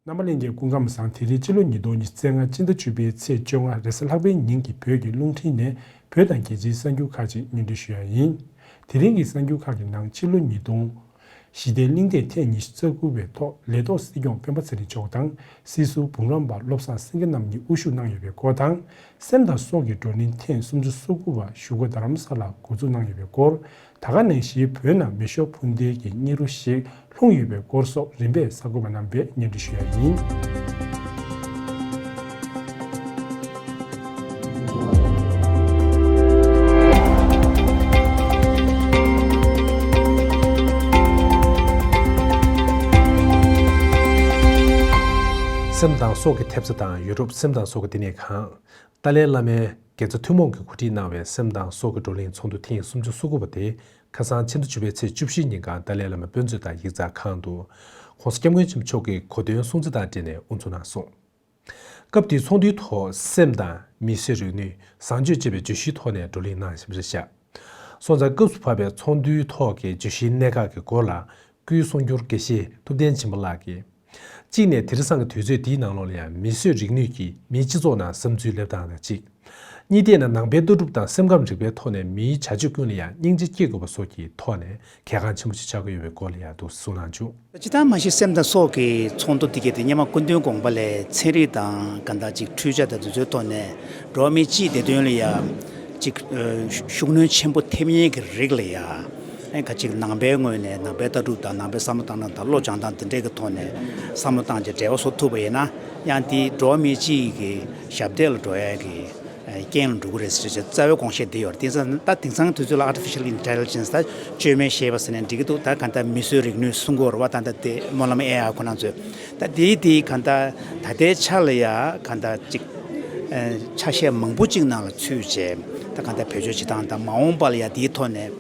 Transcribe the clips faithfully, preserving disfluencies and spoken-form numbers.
རྣམ་པ་ལྷན་རྒྱས་སྐུ་ཁམས་བཟང་། དེ་རིང་སྤྱི་ལོ་ཉིས་སྟོང་ཉི་ཤུ་རྩ་ལྔ་སྤྱི་ཟླ་བཅུ་པའི་ཚེས་བཅོ་ལྔ་རེས་གཟའ་ལྷག་པའི་ཉིན་གྱི་བོད་ཀྱི་རླུང་འཕྲིན་ནས་བོད་དང་རྒྱལ་སྤྱིའི་གསར་འགྱུར་ཁག་ཅིག་སྙན་སྒྲོན་ཞུ་ཡ་ཡིན། དེ་རིང་གི་གསར་འགྱུར་ཁག་གི་ནང་སྤྱི་ལོ་ཉིས་སྟོང་། ཞི་བདེའི་གླེང་སྟེགས་ཐེངས་ཉི་ཤུ་རྩ་དགུ་པའི་ཐོག་ལས་ཐོག་སྲིད་སྐྱོང་སྤེན་པ་ཚེ་རིང་མཆོག་དང་སྲིད་ཟུར་འབུམ་རམས་པ་བློ་བཟང་སེང་གེ་རྣམ་གཉིས་དབུ་བཞུགས་གནང་ཡོད་པའི་སྐོར་དང་། སེམས་དང་སྲོག་གི་བགྲོ་གླེང་ཐེངས་སུམ་ཅུ་སོ་དགུ་པ་བཞུགས་སྒར་རྡ་རམ་ས་ལར་འགོ་འཛུགས་གནང་ཡོད་པའི་སྐོར། ད་ག་ནང་བཞིན་བོད་ནང་མེ་ཤོར་འཕུར་མདེལ་གྱི་སྙིང་རུས་ཤིག་ལྷུང་ཡོད་པའི་སྐོར་སོགས་རིམ་པས་གསར་འགོད་པ་རྣམ་པས་སྙན་སྒྲོན་ཞུ་ཡ་ཡིན། སེམས་དང་སྲོག་གི་ཐེབས་རྩ་དང་ཡུ་རོབ་སེམས་དང་སྲོག་གི་བསྟི་གནས་ཁང་། ཏཱ་ལའི་བླ་མའི་དགེ་རྩ་ཐུན་མོང་གིས་གོ་སྒྲིག་གནང་བའི་སེམས་དང་སྲོག་གི་བགྲོ་གླེང་ཚོགས་འདུ་ཐེངས་སུམ་ཅུ་སོ་དགུ་པ་དེ་ཁ་སང་ཕྱི་ཟླ་བཅུ་པའི་ཚེས་བཅུ་བཞིའི་ཉིན་གང་ཏཱ་ལའི་བླ་མ་དཔོན་གཙོས་དང་ཡིག་ཚགས་ཁང་དུ་༸གོང་ས་༸སྐྱབས་མགོན་ཆེན་པོ་མཆོག་གིས་གོ་སྟོན་སྲུང་བརྩི་དང་འབྲེལ་ནས་དབུ་འཛུགས་གནང་སོང་། སྐབས་དེའི་ཚོགས་འདུའི་ཐོག་སེམས་དང་མི་གསོད་རིག་ནུས་བཟང་སྤྱོད་ཅེས་པའི་བརྗོད་གཞིའི་ཐོག་ནས་བགྲོ་གླེང་གནང་བཞིན་པ་རེད་ཤག་སོང་ཙང་སྐབས་སུ་བབས་པའི་ཚོགས་འདུའི་ཐོག་གི་བརྗོད་གཞིའི་གནད་འགག་གི་སྐོར་ལ་སྐུའི་གསུང་སྒྱུར་དགེ་བཤེས་ཐུབ་བསྟན་སྦྱིན་པ་ལགས་ཀྱིས། གཅིག་ནས་དེང་སང་གི་དུས་ཚོད་འདིའི་ནང་ལོགས་ལ་ཡང་མི་གསོད་རིག་ནུས་ཀྱིས་མིའི་སྤྱི་ཚོགས་ནང་བསམ་ཚུལ་སླེབས་སྟངས་དང་གཅིག་གཉིས་ཐད་ནས་ནང་པའི་ལྟ་གྲུབ་དང་སེམས་ཁམས་རིག་པའི་ཐོག་ནས་མིའི་བྱ་སྤྱོད་ཀུན་ལ་ཡང་སྙིང་རྗེ་སྐྱེ་དགོས་པ་སོགས་ཀྱི་ཐོག་ནས་གལ་འགངས་ཆེན་པོ་ཞིག་ཆགས་ཀྱི་ཡོད་པའི་སྐོར་ལ་ཡང་འདུག་གསུངས་གནང་བྱུང་། སྤྱིར་བཏང་མ་གཞི་སེམས་དང་སྲོག་གི་ཚོགས་འདུ་འདི་གའི་དེ་སྔོན་མ་སྐུ་མདུན་དགོངས་པ་ལས་ཚན་རིག་དང་གང་ལྟར་ཅིག་འཕྲུལ་ཆ་དང་དེ་ཚོའི་ཐོག་ནས་འགྲོ་བ་མིའི་སྤྱིའི་བདེ་དོན་ལ་ཡང་ཅིག་ཤུགས་སྣོན་ཆེན་པོ་ཐེབས་མཁན་གྱི་རིགས་ལ་ཡང་ཨེ་ཁ་ཅིག་ནང་པའི་ངོས་ནས་ནང་པའི་ལྟ་གྲུབ་དང་ནང་པའི་བསམ་བློ་བཏང་སྟངས་དང་བློ་སྦྱང་སྟངས་དེ་འདྲས་ཀྱི་ཐོག་ནས་བསམ་བློ་བཏང་བྱས་འབྲེལ་བ་བཟོ་ཐུབ་པ་ཡིན་ན་ཡང་དེ་འགྲོ་བ་མིའི་སྤྱི་ཡི་གི་ཞབས་འདེགས་ལ་འགྲོ་ཡ་གི་རྐྱེན་ལ་འགྲོ་གི་རེད་ཟེར་བྱས་རྩ་བའི་དགོངས་བཞེད་དེ་ཡོད་རེད། དེང་སང་ད་དེང་སང་དུས་ཚོད་ལ་artificial intelligence ད་བཅོས་མིན་ཤེས་པ་ཟེར་ནས་འགྲིག་གི་འདུག་ད་ག་ད་མིས་བཟོས་རིག་ནུས་གསུང་གི་ཡོད་རེད་བ། ད་ད་དེ་སྨོན་ལམ་ཨེ་ཨའི་ཁོ་རང་ཚོས་ད་དེའི་དེའི་ག་ད་ད་ལྟའི་ཆ་ལ་ཡ་ག་ད་ཅིག་ཨ་ཆ་ཤས་མང་པོ་ཅིག་ནང་ལ་ཚུད་བྱས་ད་ག་ད་བེད་སྤྱོད་བྱེད་སྟངས་དང་མ་འོངས་པ་ལ་ཡ་དེའི་ཐོག་ནས་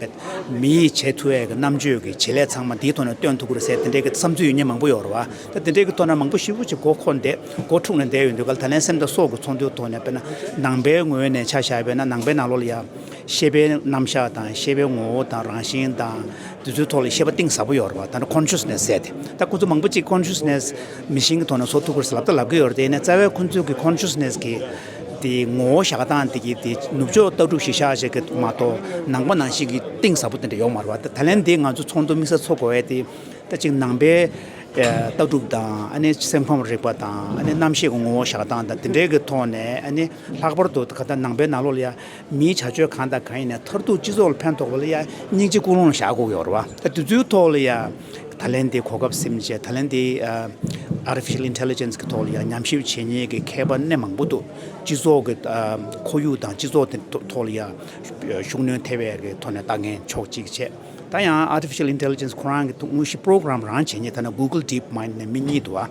མིས་བྱེད་ཐུབ་ཡས་ཀྱི་རྣམ་དཔྱོད་ཀྱི་བྱེད་ལས་ཚང་མ་དེའི་ཐོག་ནས་སྟོན་ཐུབ་ཀྱི་རེད་ཟེར་དེ་འདྲའི་གི་བསམ་ཚུལ་ཡོད་མཁན་མང་པོ་ཡོད་རེད་བ། ད་དེ་འདྲའི་གི་ཐོག་ནས་མང་པོ་ཞེ་པོ་ཅིག་མགོ་འཁོར་བསྡད་མགོ་འཁྲུགས་ནས་བསྡད་ཡོད་འདུག་ག་ད་ལན་སེམས་དང་སྲོག་གི་ཚོགས་འདུའི་ཐོག་ནས་དཔེར་ན་ནང་པའི་ངོས་ནས་ཆ་བཞག་པས་ན་ནང་པའི་ནང་ལོགས་ལ་ཡ་ཤེས་པའི་རྣམ་གཞག་དང་ཤེས་པའི་ངོ་བོ་དང་རང་བཞིན་དང་དེ་ཚོའི་ཐོག་ལ་ཤེས་པ་གཏིང་ཟབ་པོ་ཡོད་རེད་བ། ད་ནི་consciousness་ཟེར་ཏེ་ད་ཁོ་ཚོ་མང་པོ་ཅིག་consciousness machine་གི་ཐོག་ནས་བཟོ་ཐུབ་ཀྱི་རེད་ཟེར་ལབ་ད་ལབ་ཀྱི་ཡོད་རེད། དེ་ཡིན་ན་རྩ་བའི་ཁོ་ཚོའི་གི་consciousness་གི་དེ་ངོ་བོ་བཞག་སྟངས་དེ་གི་དེ་ནུབ་ཕྱོགས་ལྟ་གྲུབ་གཞི་བཞག་བྱེད་ཀྱི་མ་གཏོགས་ནང་པ་ནང་བཞིན་གྱི་གཏིང་ཟབ་པོ་དེ་འདྲ་ཡོད་མ་རེད་བ། ད་ད་ལན་དེ་ང་ཚོ་ཚོགས་འདུ་དམིགས་བསལ་ཚོགས་དགོས་པ་དེ། ད་ཅིག་ནང་པའི་ཨ་ལྟ་གྲུབ་དང་ཨ་ནི་སེམས་ཁམས་རིག་པ་དང་ཨ་ནི་རྣམ་ཤེས་ཀྱི་ངོ་བོ་བཞག་སྟངས་དང་དེ་འདྲའི་གི་ཐོག་ནས་ཨ་ནི་ལྷག་པར་དུ་ག་ད་ནང་པའི་ནང་ལོགས་ལ་ཡ་མིའི་བྱ་སྤྱོད་གང་དང་གང་ཡིན་ནའི་མཐར་ཐུག་སྤྱི་ཚོགས་ལ་ཕན་ཐོགས་པ་ལ་ཡ་སྙིང་རྗེ་ཀུན་སློང་ལ་བཞག་དགོས་ཀྱི་ཡོད་རེད་བ། ད་དེ་ཚོའི་ཐོག་ལ་ཡ་ད་ལན་དེ་གོ་སྐབས་ཟིན་བྱས་ད་ལན་དེ་ཨ་artificial intelligence་གི་ཐོག་ལ་ཡ་ཉམས་ཞིབ་བྱེད་མཁན་གྱི་མཁས་པ་སྣེ་མང་པོ་འདུག་སྤྱི་ཚོགས་ཀྱི་ཨ་ཁོར་ཡུག་དང་སྤྱི་ཚོགས་དེ་ཐོག་ལ་ཡ་ཤུགས་སྣོན་ཐེབས་ཡས་ཀྱི་ཐོག་ནས་ལྟ་མཁན་ཕྱོགས་གཅིག་བྱས། ད་ཡང་artificial intelligence་ཁོ་རང་གི་དངོས་གཞི་program་run་བྱེད་མཁན་ད་ནི་Google DeepMind་ནས་མི་གཉིས་འདུག་ཨ།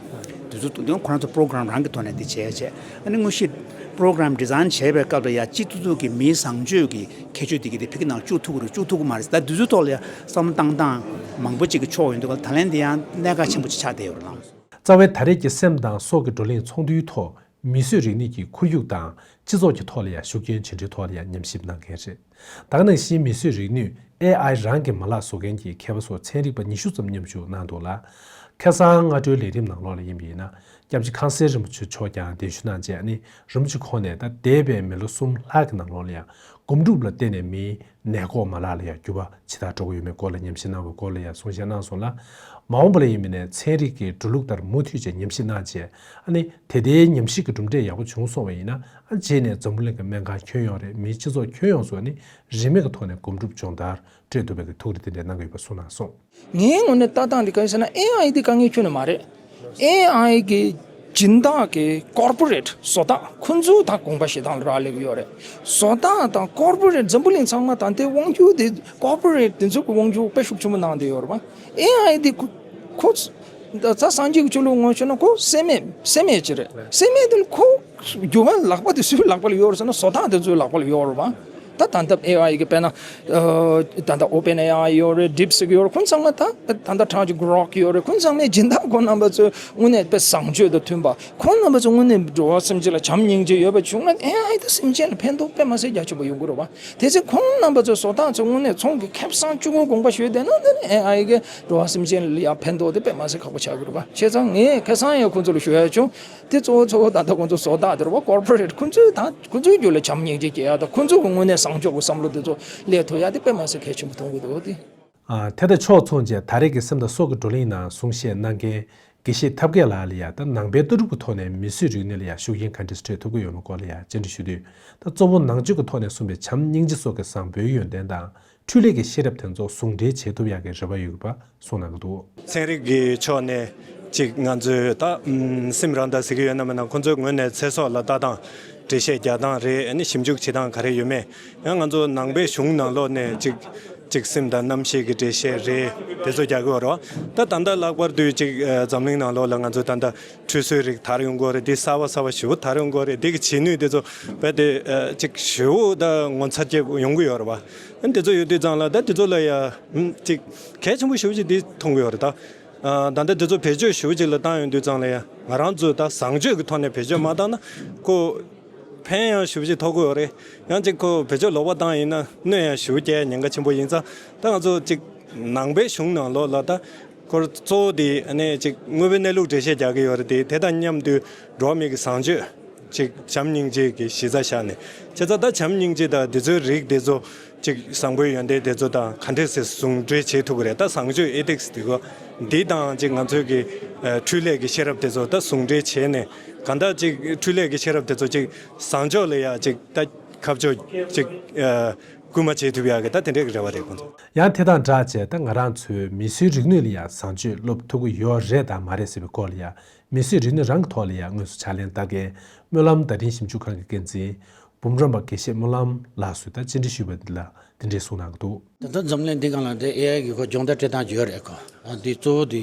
དེ་ཚོ་དུ་ཁོ་རང་ཚོ་program་རང་གི་ཐོག་ནས་དེ་བྱས་བྱས་ཨ་ནི་དངོས་གཞི་program design་བྱས་པའི་སྐབས་ལ་ཡ་སྤྱི་ཚོགས་ཀྱི་མིའི་བཟང་སྤྱོད་ཀྱི་ཁྱད་ཆོས་དེ་གི་དེ་ཕ་གི་ནང་བཅུག་ཐུབ་ཀྱི་རེད་བཅུག་ཐུབ་ཀྱི་མ་རེད། ད་དེ་ཚོའི་ཐོག་ལ་ཡ་བསམ་བློ་བཏང་སྟངས་མང་པོ་ཅིག་གི་ཕྱོགས་ཡོད་འདུག་ག་ད་ལན་དེ་ཡང་གནད་འགག་ཆེན་པོ་ཅིག་ཆགས་བསྡད་ཡོད་རེད་ལགས། རྩ་བའི་ད་རེས་ཀྱི་སེམས་དང་སྲོག་གི་བགྲོ་གླེང་ཚོགས་འདུའི་ཐོག་མིས་བཟོས་རིག་ནུས་ཀྱིས་ཁོར་ཡུག་དང་སྤྱི་ཚོགས་ཀྱི་ཐོག་ལ་ཡང་ཤུགས་རྐྱེན་ཇི་འདྲའི་ཐོག་ལ་ཡང་ཉམས་ཞིབ་གནང་མཁན་རེད། ད་ག་ནང་བཞིན་མིས་བཟོས་རིག་ནུས་ཨེ་ཨའི་རང་གི་མ་ལག་བཟོ་མཁན་གྱི་མཁས་པ་སོགས་ཚན་རིག་པ་ཉི་ཤུ་ཙམ་མཉམ་ཞུགས་གནང་འདུག་ལ། ཁ་སང་སྔ་དྲོའི་ལས་རིམ་ནང་ལོགས་ལ་ཡིན་པ་ཡིན་ན་སྐྱབས་རྗེ་ཁང་གསར་རིན་པོ་ཆེ་མཆོག་ཀྱང་གདན་ཞུ་གནང་རྗེས་ཨ་ནི་རིན་པོ་ཆེ་ཁོང་ནས་ད་འདས་པའི་མི་ལོ་གསུམ་ལྷག་གི་ནང་ལོགས་ལ་ཡང་སྒོམ་སྒྲུབ་ལ་བརྟེན་ནས་མིའི་ནད་འགོག་མ་ལག་ལ་ཡང་འགྱུར་བ་ཇི་ལྟར་འགྲོ་གི་ཡོད་མེད་སྐོར་ལ་ཉམས་ཞིབ་གནང་བའི་སྐོར་ལ་ཡང་གསུང་བཤད་གནང་སོང་ལ། མ་འོངས་པ་ལ་ཡིན་པ་ནས་ཚན་རིག་གི་འགྲོ་ལུགས་ལྟར་མུ་མཐུད་ཅིག་ཉམས་ཞིབ་གནང་རྗེས་ཨ་ནི་དེ་ལྟའི་ཉམས་ཞིབ་ཀྱི་གྲུབ་འབྲས་ཡག་པོ་བྱུང་སོང་བ་ཡིན་ན་ཨ་རྗེས་ནས་འཛམ་བུ་གླིང་གི་སྨན་ཁང་ཁྱོན་ཡོངས་རེད་མིའི་སྤྱི་ཚོགས་ཁྱོན་ཡོངས་སུ་ཨ་ནི་རིན་མེད་ཀྱི་ཐོག་ནས་སྒོམ་སྒྲུབ་སྦྱོང་བརྡར་སྤྲད་ཐུབ་པའི་གི་ཐུགས་རེ་དེ་འདྲ་གནང་གི་ཡོད་པ་གསུངས་གནང་སོང་། ངའི་ངོས་ནས་ལྟ་སྟངས་འདི་ག་རེ་ཟེར་ན་ཨེ་ཨའི་འདི་དཀའ་ངལ་ཁྱོན་ནས་མ་རེད། ཨེ་ཨའི་གི་སྦྱིན་བདག་གི་ཀོར་པོ་རེ་ཊི་བཟོ་བདག་ཁོ་ཚོ་ད་དགོངས་པ་བཞེས་སྟངས་ལ་རག་ལས་ཀྱི་ཡོད་རེད། བཟོ་བདག་དང་ཀོར་པོ་རེ་ཊི་འཛམ་བུ་གླིང་ཚང་མ་ད་ལྟའི་དབང་སྒྱུར་དེ་ཀོར་པོ་རེ་ཊི་དེ་ཚོ་གི་དབང་སྒྱུར་དཔེ་ཤུགས་ཆེན་པོ་གནང་བསྡད་ཡོད་རེད་པ། ཨེ་ཨའི་དེ་ཁོ་ཁོ་ད་སངས་རྒྱས་ཀྱི་ཆོས་ལུགས་ངོས་ཕྱོགས་ན་ཁོ་སེམས་མེད་སེམས་མེད་ཅིག་རེད། སེམས་མེད་དེ་ལ་ཁོ་རྒྱུ་མ་ལག་པ་དེ་སུའི་ལག་པ་ལ་ཡོད་རེད་ཟེར་ན་བཟོ་བདག་དེ་ཚོའི་ལག་པ་ལ་ཡོད་རེད་པ། ད་ད་ལྟ་ཨེ་ཨའི་གི་དཔེར་ན་ད་ལྟ་ཨོ་པན་ཨེ་ཨའི་ཡོད་རེད། ཌིབ་སིག་ཡོད་རེད། ཁོང་ཚང་མ་ད་ད་ལྟ་གྲངས་ཀྱི་གྷོ་རོག་ཡོད་རེད། ཁོང་ཚང་མའི་སྦྱིན་བདག་ཁོང་རྣམ་པ་ཚོས་དངོས་གནས་དཔེ་བཟང་སྤྱོད་དང་མཐུན་པ། ཁོང་རྣམ་པ་ཚོ་དངོས་གནས་འགྲོ་བ་སེམས་ཅན་ལ་བྱམས་སྙིང་རྗེ་ཡོད་པ་བྱུང་ན། ཨེ་ཨའི་དང་སེམས་ཅན་ལ་ཕན་ཐོགས་དཔེ་མ་སྲིད་རྒྱ་ཆེན་པོ་ཡོང་གི་རེད་བ། དེ་ཚེ་ཁོང་རྣམ་པ་ཚོ་བཟོ་སྟངས་ཚོ་དངོས་གནས་ཚོང་གི་ཁེ་བཟང་བཅུ་དགུ་དགོངས་པ་ཞུས་བསྡད་ན། དེ་ནི་ཨེ་ཨའི་གི་འགྲོ་བ་སེམས་ཅན་ལ་ཡང་ཕན་ཐོགས་དེ་དཔེ་མ་སྲིད་ཁག་པོ་ཆགས་ཀྱི་རེད་བ། བྱས་ཙང་ངས་ཁ་སང་ཡང་ཁོང་ཚོ་ལ་ཞུ་ཡ་བྱུང་། དེ་གཙོ་བོ་གཙོ་བོ་ད་ལྟ་ཁོང་ཚོ་བཟོ་ལྟ་དེ་རེད་བ། ཀོར་པོ་རེ་ཊི་ཁོང་ཚོས་ད་ཁོང་ཚོའི་རྒྱུད་ལ་བྱམས་སྙིང་རྗེ་སྐྱེ་ཡ་དང་། ཁོང་ཚོ་གི་དངོས་གནས་བཟང་ཕྱོགས་ཀྱི་བསམ་བློ་དེ་ཚོ་སླེབས་ཐུབ་ཡ་དེ་དཔེ་མ་སྲིད་གལ་ཆེན་པོ་མཐོང་གི་འདུག་དེ། ཨ། དེ་དང་ཕྱོགས་མཚུངས་བྱས་ད་རེས་ཀྱི་སེམས་དང་སྲོག་གི་བགྲོ་གླེང་ནང་གསུང་བཤད་གནང་མཁན་དགེ་བཤེས་ཐབས་མཁས་ལགས་ལ་ཡ། ད་ནང་པའི་ལྟ་གྲུབ་ཀྱི་ཐོག་ནས་མིས་བཟོས་རིག་ནུས་ལ་ཡ་ཤུགས་རྐྱེན་ག་འདྲ་སྤྲད་ཐུབ་ཀྱི་ཡོད་མེད་སྐོར་ལ་ཡ་བཅར་འདྲི་ཞུ་དུས། ད་གཙོ་བོ་ནང་ཆོས་ཀྱི་ཐོག་ནས་གསུངས་པའི་བྱམས་སྙིང་རྗེ་སོགས་ཀྱི་བཟང་པོའི་ཡོན་ཏན་དང་། འཕྲུལ་ལས་ཀྱི་ཤེས་རབ་དེ་ཚོ་ཟུང་འབྲེལ་བྱེད་ཐུབ་ཡག་གི་རེ་བ་ཡོད་པ་གསུངས་གནང་གི་འདུག། ཚན་རིག་གི་ཕྱོགས་ནས་ཅིག་ང་ཚོས་ད་ཨམ་སེམས་རང་དང་ཟེར་གྱི་ཡོད་ན་མིན་ན། ཁོང་ཚོའི་ངོས་ནས་ཚེ་སྲོག་ལ་ལྟ་སྟངས། འགྲེལ་བཤད་རྒྱག་སྟངས་རེད། ཨ་ནི་ཞིབ་འཇུག་བྱེད་སྟངས་ག་རེ་ཡོད་མེད། ཡང་ང་ཚོ་ནང་པའི་གཞུང་ནང་ལོགས་ནས་ཅིག་ཅིག་སེམས་དང་རྣམ་ཤེས་ཀྱི་འགྲེལ་བཤད་རེད། དེ་ཚོ་རྒྱག་གི་ཡོད་རེད་བ། ད་ད་ལྟ་ལྷག་པར་དུ་ཅིག་ཨ་འཛམ་གླིང་ནང་ལོགས་ལ་ང་ཚོ་ད་ལྟ་ཁྲུས་གསོལ་རིགས་དར་ཡོང་གི་ཡོད་རེད། དེ་གསར་བ་གསར་བ་ཞེ་པོ་དར་ཡོང་གི་ཡོད་རེད། དེ་གི་བྱེད་ནུས་དེ་ཚོ་རྦད་དེ་ཨ་ཅིག་ཞེ་པོ་ད་ངོ་མཚར་སྐྱེ་ཡོང་གི་ཡོད་རེད་བ། ཨ་ནི་དེ་ཚོ་ཡོད་དུས་ཙང་ལ་ད་དེ་ཚོ་ལ་ཡ་ཨམ་ཅིག་གལ་ཆེན་པོ་ཞེ་པོ་ཅིག་དེ་མཐོང་གི་ཡོད་རེད་ད། ཨ་ད་ལྟ་དེ་ཚོ་བེད་སྤྱོད་ཞེ་པོ་ཅིག་ལ་བཏང་ཡོང་དུས་ཙང་ལ་ཡ། ང་རང་ཚོས་ད་བཟང་སྤྱོད་ཀྱི་ཐོག་ནས་བེད་སྤྱོད་མ་བཏང་ན་ཁོ་ཕན་ཡང་ཞེ་པོ་ཅིག་ཐོགས་ཀྱི་ཡོད་རེད། ཡང་ཅིག་ཁོ་བེད་སྤྱོད་ལོག་པ་བཏང་ཡིན་ན་གནོད་ཡང་ཞེ་པོ་སྐྱེལ་ཉེན་ཁ་ཆེན་པོ་ཡིན་ཙང་། ད་ང་ཚོ་ཅིག་ནང་པའི་གཞུང་ནང་ལོགས་ལ་ད་ཁོར་གཙོ་བོ་དེ་ཨ་ནི་ཅིག་དངོས་པོའི་གནས་ལུགས་འགྲེལ་བཤད་རྒྱག་གི་ཡོད་རེད་དེ། དེ་དང་མཉམ་དུ་འགྲོ་བ་མི་གི་བཟང་སྤྱོད་ཅིག་བྱམས་སྙིང་རྗེ་གི་གཞི་རྩ་བཞག་ནས། བྱས་ཙང་ད་བྱམས་སྙིང་རྗེ་དང་དེ་ཚོའི་རིགས་དེ་ཚོ་ཅིག་བཟང་པོའི་ཡོན་ཏན་དེ་ཚོ་དང་ག་འདྲས་སེ་ཟུང་འབྲེལ་བྱེད་ཐུབ་ཀྱི་རེད། ད་བཟང་སྤྱོད་ཨེ་ཐིག་སི་དེ་གོ་འདི་དང་ཅིག་ང་ཚོའི་གི་ཨ་འཕྲུལ་ལས་ཀྱི་ཤེས་རབ་དེ་ཚོ་ད་ཟུང་འབྲེལ་བྱས་ནས། གང་ལྟར་ཅིག་འཕྲུལ་ལས་ཀྱི་ཤེས་རབ་དེ་ཚོ་ཅིག་བཟང་ཕྱོགས་ལ་ཡ་ཅིག་ད་ཁ་ཕྱོགས་ཅིག་ཨ་སྐུལ་མ་བྱེད་ཐུབ་ཡག་གི་ད་དེ་འདྲས་ཀྱི་རེ་བ་རེད་ཁོང་ཚོ། ཡང་དེ་དང་སྦྲགས་བྱས་ད་ང་རང་ཚོས་མིས་བཟོས་རིག་ནུས་ལ་ཡ་བཟང་སྤྱོད་སློབ་ཐུབ་ཀྱི་ཡོད་རེད་དང་མ་རེད་ཟེར་བའི་སྐོར་ལ་ཡ། མིས་བཟོས་རིག་ནུས་རང་གི་ཐོག་ལ་ཡ་དངོས་སུ་ཕྱག་ལེན་བསྟར་མཁན་སྨོན་ལམ་བརྡ་འཕྲིན་ཞིབ་འཇུག་ཁང་གི་འགན་འཛིན་འབུམ་རམས་པ་དགེ་བཤེས་སྨོན་ལམ་ལགས་སུ་ད་བཅར་འདྲི་ཞུས་པ་འདི་ལ་དེ་འདྲས་གསུངས་གནང་གི་འདུག། ད་ལྟ་འཛམ་གླིང་འདི་སྒང་ལ་འདི་ཨེ་ཨའི་གི་ཁོ་སྦྱོང་བརྡར་སྤྲད་སྟངས་ཅིག་ཡོད་རེད་ཁོ། ཨ་འདི་གཙོ་བོ་འདི་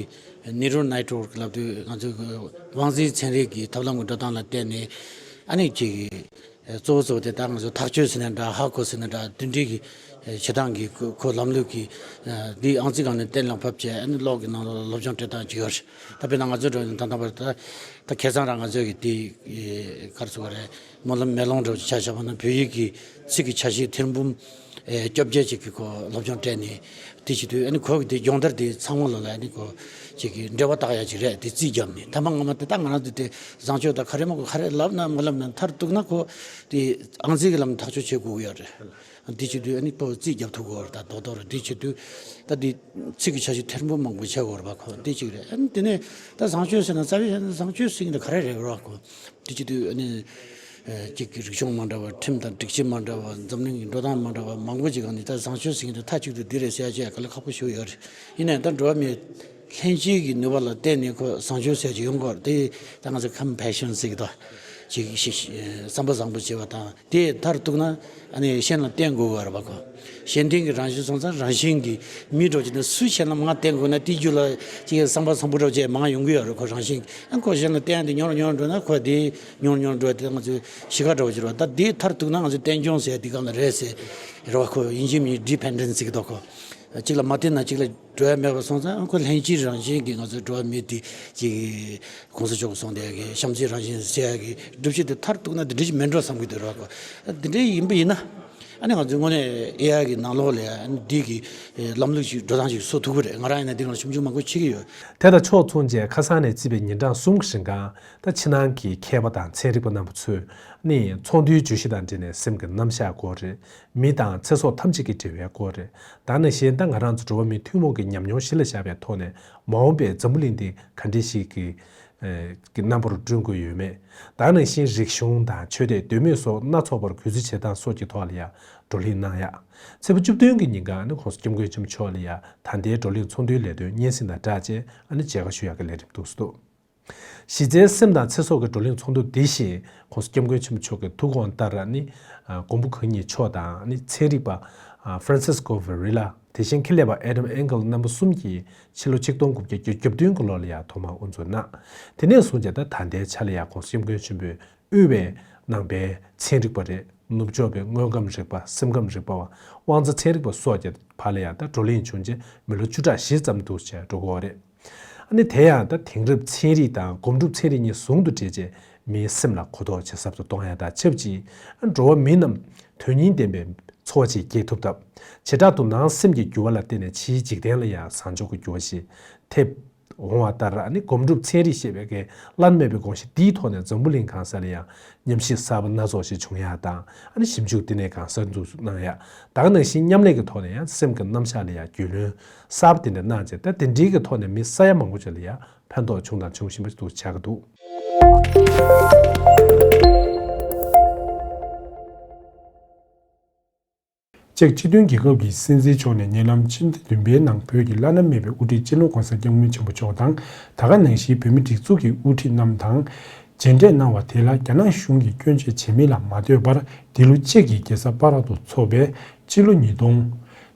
ནིའུ་རལ་ནེཊ་ཝརཀ་ལབ་དུས་ང་ཚོའི་དབང་འཛིན་ཚན་རིག་གི་ཐབས་ལམ་གྱི་འགྲོ་སྟངས་ལ་བརྟེན་ནས། ཨ་ནི་ཅིག་གཙོ་བོ་གཙོ་བོ་དེ་ད་ང་ཚོ་ཐག་གཅོད་ཟེར་ན་འདྲ། ཧ་གོ་ཟེར་ན་འདྲ། འདི་འདྲའི་གི་བྱེད་སྟངས་ཀྱི་ཁོ་ཁོ་ལམ་ལུགས་ཀྱི་འདི་ཨང་རྩིས་སྒང་ནས་གཏན་ལ་ཕབ་བྱས། ཨ་ནི་གློག་གི་ནང་ལོགས་ལ་སློབ་སྦྱོང་སྤྲད་སྟངས་ཅིག་ཡོད་རེད། ད་དཔེར་ན་ང་ཚོའི་འགྲོ་ཡིན་ད་ལྟ་བར་ད་ད་ཁ་སང་རང་ང་ཚོའི་གི་དེ་ག་རེ་ཟེར་དགོས་རེད། སྨོན་ལམ་མེ་ལོང་འདྲ་བོ་ཅིག་ཆ་བཞག་པ་ན་བོད་ཡིག་གི་ཚིག་གི་ཆ་ཤས་ཐེར་འབུམ་ཨེ་བཅོ་བརྒྱད་ཅིག་གི་ཁོ་སློབ་སྦྱོང་སྤྲད་ནས། དེ་བྱེད་དུས་ཨ་ནི་ཁོ་གི་དེ་སྦྱོང་བརྡར་དེ་ཚང་མ་ལོ་ལ་ཨ་ནི་ཁོ་ཅིག་གི་འགྲེལ་པ་བཏགས་ཡ་ཅིག་རེད། དེ་རྩིས་བརྒྱབ་ནས་ཐ་མ་སྔ་མ་དེ་ད་ང་རང་ཚོ་དེ་བཟང་སྤྱོད་དང་ག་རེ་མ་གོ་ག་རེ་ལབ་ན་མ་ལབ་ན་མཐར་གཏུགས་ན་ཁོ་དེ་ཨང་རྩིས་ཀྱི་ལམ་ཐག་གཅོད་བྱེད་དགོས་ཀྱི་ཡོད་རེད། དེ་བྱེད་དུས་ཨ་ནི་ཁོ་རྩིས་བརྒྱབ་ཐུབ་ཀྱི་ཡོད་རེད། ད་རྡོག་རྡོག་རེད། དེ་བྱེད་དུས་ད་དེ་ཚིག་གི་ཆ་ཤས་ཐེར་འབུམ་མང་པོ་བྱེད་དགོས་རེད་པ་ཁོ། དེ་གཅིག་རེད། ཨ་ནི་དེ་ནས་ད་བཟང་སྤྱོད་ཟེར་ན་རྩ་བའི་ཆ་ནས་བཟང་སྤྱོད་ཟེར་གྱི་འདི་ག་རེ་རེད་རོགས་ཁོ། དེ་བྱེད་དུས་ཨ་ནི། ཨ་གཅིག་གི་རིག་གཞུང་མ་འདྲ་བ། ཁྲིམས་དང་སྒྲིག་གཞི་མ་འདྲ་བ། འཛམ་གླིང་གི་འགྲོ་སྟངས་མ་འདྲ་བ་མང་པོ་ཅིག་གང་ནས་ད་བཟང་སྤྱོད་ཟེར་མཁན་དེ་མཐའ་གཅིག་ཏུ་འདི་རེད་ཟེར་ཡ་ཅིག་དཀའ་ལས་ཁག་པོ་ཞིག་ཡོད་རེད། ཡིན་ནའང་ད་འགྲོ་བ་མིའི་ལྷན་སྐྱེས་ཀྱི་ནུས་པ་ལ་བརྟེན་ནས་ཁོ་བཟང་སྤྱོད་ཟེར་ཡ་ཅིག་ཡོང་གི་ཡོད་རེད། དེ་ད་ང་ཚོ་ཀམ་པེ་ཤན་ཟེར་གྱི་འདུག། ཅིག་ཞིག་བསམ་པ་བཟང་པོ་བྱེད་པ་དང་། དེ་མཐར་གཏུགས་ན་ཨ་ནི་གཞན་ལ་བརྟེན་དགོས་པ་རེད་པ་ཁོ། གཞན་བརྟེན་གྱི་རང་བཞིན་སོང་ཙང་། རང་བཞིན་གྱི་མི་འདྲ་བོ་ཅིག་ནི་སུས་གཞན་ལ་མར་བརྟེན་དགོས་ན་དེའི་རྒྱུད་ལ་ཅིག་བསམ་པ་བཟང་པོ་འདྲ་བོ་ཅིག་མར་ཡོང་གི་ཡོད་རེད་ཁོ། རང་བཞིན། ཨ་ཁོ་གཞན་ལ་བརྟེན་ཏེ་ཉོར་ཉོར་འགྲོ་ན་ཁོ་དེ་ཉོར་ཉོར་འགྲོ་དེ་ང་ཚོའི་གཤིས་ཀ་འདྲ་བོ་ཅིག་རེད་པ། ད་དེ་མཐར་གཏུགས་ན་ང་ཚོའི་རྟེན་འབྱུང་ཟེར་དེ་གང་ལ་རེད་ཟེར་རེད་པ་ཁོ། ཡིན་གཅིག་མིན་གཅིག་ཌི་པེན་ཌེན་སི་གི་འདུག་ཁོ། གཅིག་ལ་མ་བརྟེན་ན་གཅིག་ལ་འགྲོ་ཡ་མེད་པ་སོང་ཙང་། ཨ་ཁོ་ལྷན་སྐྱེས་རང་བཞིན་གྱིས་ང་ཚོའི་འགྲོ་བ་མི་དེ་ཅིག་གོང་ས་མཆོག་གིས་གསུངས་དེ་གི་བྱམས་བརྩེའི་རང་བཞིན་ཟེར་ཡ་གི་སྒྲུབ་བྱེད་དེ་མཐར་གཏུགས་ན་དེ་འདྲ་ཞིག་མིན་འགྲོ་བསམ་གྱི་འདུག་ར་ཁོ། དེ་འདྲ་ཡིན་པ་ཡིན་ན། ཨ་ནི་ང་ཚོའི་དངོས་གནས་ཨེ་ཨའི་གི་ནང་ལོགས་ལ་ཨ་ནི་འདི་གི་ལམ་ལུགས་ཤིག་འགྲོ་སྟངས་ཤིག་བཟོ་ཐུབ་ཀྱི་རེད། ང་རང་ཡིན་ན་འདི་ནང་ཞིབ་འཇུག་མང་པོ་བྱེད་ཀྱི་ཡོད། དེ་དང་ཕྱོགས་མཚུངས་བྱས་ཁ་སང་ནས་བརྩིས་པའི་ཉིན་གྲངས་གསུམ་གྱི་རིང་གང་ད་ཕྱི་ནང་གི་མཁས་པ་དང་ཚན་རིག་པ་རྣམ་པ་ཚོས་ནི་ཚོགས་འདུའི་བརྗོད་གཞི་དང་འབྲེལ་ནས་སེམས་ཀྱི་རྣམ་གཞག་སྐོར་རེད། མི་དང་ཚེ་སྲོག་ཐམས་ཅད་ཀྱི་འབྲེལ་བའི་སྐོར་རེད། ད་ནང་བཞིན་ད་ང་རང་ཚོ་འགྲོ་བ་མིའི་ཐུན་མོང་གི་ཉམས་མྱོང་གཞི་ལ་བཞག་པའི་ཐོག་ནས་མ་འོངས་པའི་འཛམ་བུ་གླིང་འདི་ག་འདྲ་ཞིག་གི་ཨེ་གི་རྣམ་པར་བསྐྲུན་དགོས་ཡོད་མེད། ད་ནང་བཞིན་རིག་གཞུང་དང་ཆོས་དད་འདོད་མོས་སོགས་སྣ་ཚོགས་པར་གུས་བརྩི་བྱེད་སྟངས་སོགས་ཀྱི་ཐོག་ལ་ཡང་བགྲོ་གླེང་གནང་ཡག། ཚེས་པ་བཅུ་བདུན་གྱི་ཉིན་ཀ་ཨ་ནི་༸གོང་ས་༸སྐྱབས་མགོན་ཆེན་པོ་མཆོག་ལ་ཡང་ད་ལྟའི་བགྲོ་གླེང་ཚོགས་འདུའི་ལས་དོན་སྙན་སེང་དང་སྦྲགས་བྱས་ཨ་ནི་མཇལ་ཁ་ཞུ་ཡག་གི་ལས་རིམ་འདུག་སེ་འདུག། གཞི་རྩའི་སེམས་དང་ཚེ་སྲོག་གི་བགྲོ་གླེང་ཚོགས་འདུ་འདི་བཞིན་༸གོང་ས་༸སྐྱབས་མགོན་ཆེན་པོ་མཆོག་གི་ཐུགས་དགོངས་ལྟར་ཨ་ནི་མགོན་པོ་གང་ཉིད་མཆོག་དང་ཨ་ནི་ཚན་རིག་པ་ཧྥ་རན་སིས་ཀོ་ཝེ་རི་ལ། དེ་བཞིན་ཁེ་ལས་པ་ཨེ་ཌམ་ཨེང་གལ་རྣམ་པ་གསུམ་གྱིས་ཕྱི་ལོ་ཆིག་སྟོང་དགུ་བརྒྱ་བརྒྱད་ཅུ་གྱ་བདུན་གྱི་ལོ་ལ་ཡང་ཐོག་མར་དབུ་འཛུགས་གནང་། དེ་ནས་བཟུང་བྱས་ད་ད་ལྟའི་ཆ་ལ་ཡང་༸གོང་ས་༸སྐྱབས་མགོན་ཆེན་པོས་དབུས་པའི་ནང་པའི་ཚན་རིག་པ་རེད། ནུབ་ཕྱོགས་པའི་དངོས་ཁམས་རིག་པ། སེམས་ཁམས་རིག་པ་བ། དབང་རྩ་ཚན་རིག་པ་སོགས་ཀྱི་བར་ལ་ཡང་ད་བགྲོ་གླེང་བྱུང་རྗེས་མི་ལོ་བཅུ་ཕྲག་བཞི་ཙམ་འདུག་བྱས་འགྲོ་གི་ཡོད་རེད། ཨ་ནི་དེ་ཡང་ད་དེང་རབས་ཚན་རིག་དང་སྒོམ་སྒྲུབ་ཚན་རིག་གཉིས་ཟུང་དུ་འབྲེལ་བྱས་མིའི་སེམས་ལ་གོ་རྟོགས་ཇེ་ཟབ་ཏུ་གཏོང་ཡ་དང་ཆབས་ཅིག་འགྲོ་བ་མི་རྣམས་དོན་སྙིང་ལྡན་པའི་འཚོ་བ་ཅིག་སྐྱེལ་ཐུབ་སྟབས། བྱེ་བྲག་ཏུ་ནང་སེམས་ཀྱི་འགྱུར་བ་ལ་བརྟེན་ནས་ཕྱིའི་འཇིག་རྟེན་ལ་ཡང་བཟང་ཕྱོགས་ཀྱི་འགྱུར་བ་ཞིག་ཐེབས་འོང་བ་ལྟར། ཨ་ནི་སྒོམ་སྒྲུབ་ཚན་རིག་ཞེས་པའི་གི་བླ་ན་མེད་པའི་དགོངས་གཞི་འདིའི་ཐོག་ནས་འཛམ་བུ་གླིང་གང་ས་ལ་ཡང་ཉམས་ཞིབ་གསར་པ་སྣ་ཚོགས་ཤིག་བྱུང་ཡ་དང་། ཨ་ནི་ཞིབ་འཇུག་བསྟི་གནས་གང་ས་འཛུགས་གནང་ཡ། ད་ག་ནང་བཞིན་མཉམ་ལས་ཀྱི་ཐོག་ནས་ཡང་སེམས་ཀྱི་རྣམ་གཞག་ལ་ཡང་རྒྱུས་ལོན་གསར་པ་དེ་འདྲ་གནང་རྗེས། ད་དེ་འདྲའི་གི་ཐོག་ནས་མི་ས་ཡ་མང་པོ་ཅིག་ལ་ཡང་ཕན་ཐོགས་བྱུང་དང་འབྱུང་བཞིན་པ་ཞིག་ཏུ་ཆགས་ཀྱི་འདུག། ཅེཀ་སྤྱི་མཐུན་རྒྱལ་ཁབ་ཀྱི་སྲིད་འཛིན་མཆོག་ནས་ཉེ་ལམ་ཕྱི་ཟླ་བདུན་པའི་ནང་བོད་ཀྱི་བླ་ན་མེད་པའི་དབུ་ཁྲིད་སྤྱི་ནོར་༧གོང་ས་༧སྐྱབས་མགོན་ཆེན་པོ་མཆོག་དང་། ད་ག་ནང་བཞིན་བོད་མིའི་སྒྲིག་འཛུགས་ཀྱི་དབུ་ཁྲིད་རྣམས་དང་མཇལ་འཕྲད་གནང་བ་དེ་ལ་རྒྱ་ནག་གཞུང་གིས་སྐྱོན་བརྗོད་བྱེད་མིན་ལ་མ་ལྟོས་པར། འདི་ལོ་ཅེཀ་གི་རྒྱལ་ས་པ་རག་ཏུ་འཚོགས་པའི་སྤྱི་ལོ་ཉིས་སྟོང་